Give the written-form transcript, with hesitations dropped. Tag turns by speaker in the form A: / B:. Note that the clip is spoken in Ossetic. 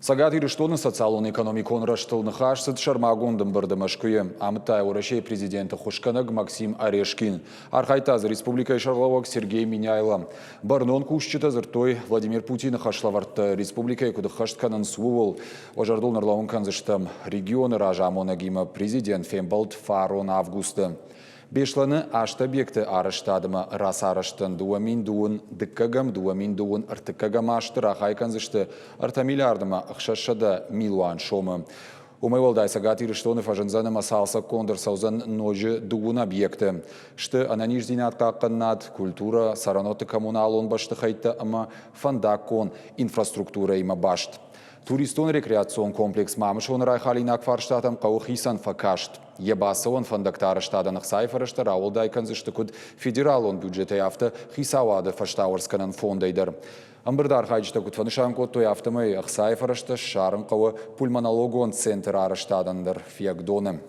A: Цӕгат Ирыстоны социалон-экономикон рӕзтыл ныхас цыд сӕрмагонд ӕмбырды Мӕскуыйы, амыдта Уӕрӕсейы президенты ххуысгӕнӕг Максим Орешкин. Архайдта дзы республикӕйы сӕргълӕууӕг Сергей Меняйло. Бӕрнон кусджытӕ дзырдтой, Владимир Путины хӕслӕвӕрдтӕ республикӕйы куыд ӕххӕст кӕнынц, ууыл. Уӕ зӕрдыл ныллӕууын кӕндзыстӕм, регионы разамонӕгимӕ президент фембӕлд фарон августы. Беслӕны аст объекты арӕзтадмӕ рацарӕзтӕн 2000 дыккӕгӕм, 2000 ӕртыккӕгӕм азты рахай кӕндзысты ӕртӕ миллиардмӕ 600 милуан сомы. Уымӕй уӕлдай Цӕгат Ирыстоны фӕзындзӕн ӕмӕ цалцӕггонд ӕрцӕудзӕн ноджы дыууын объекты. Сты ӕнӕниздзинад хъахъхъӕнынад, культурӕ, цӕрӕнуӕтты коммуналон бӕстыхӕйттӕ ӕмӕ фӕндаггон инфраструктурӕимӕ баст. Туристон-рекреацион комплекс Мамысоны райхалинаг фарстатӕм хъӕуы хицӕн фӕкаст. Йӕ бацӕуӕн фӕндӕгты арӕзтадӕн ӕхцайы фӕрӕзтӕ рауӕлдай кӕндзысты куыд федералон бюджетӕй, афтӕ хицауады фӕстауӕрцгӕнӕн фондӕй дӕр. Ӕмбырды архайджытӕ куыд фӕнысан кодтой, афтӕмӕй ӕхцайы фӕрӕзтӕ ссарын хъӕуы пульмонологон центры арӕзтадӕн дӕр Фиагдоны.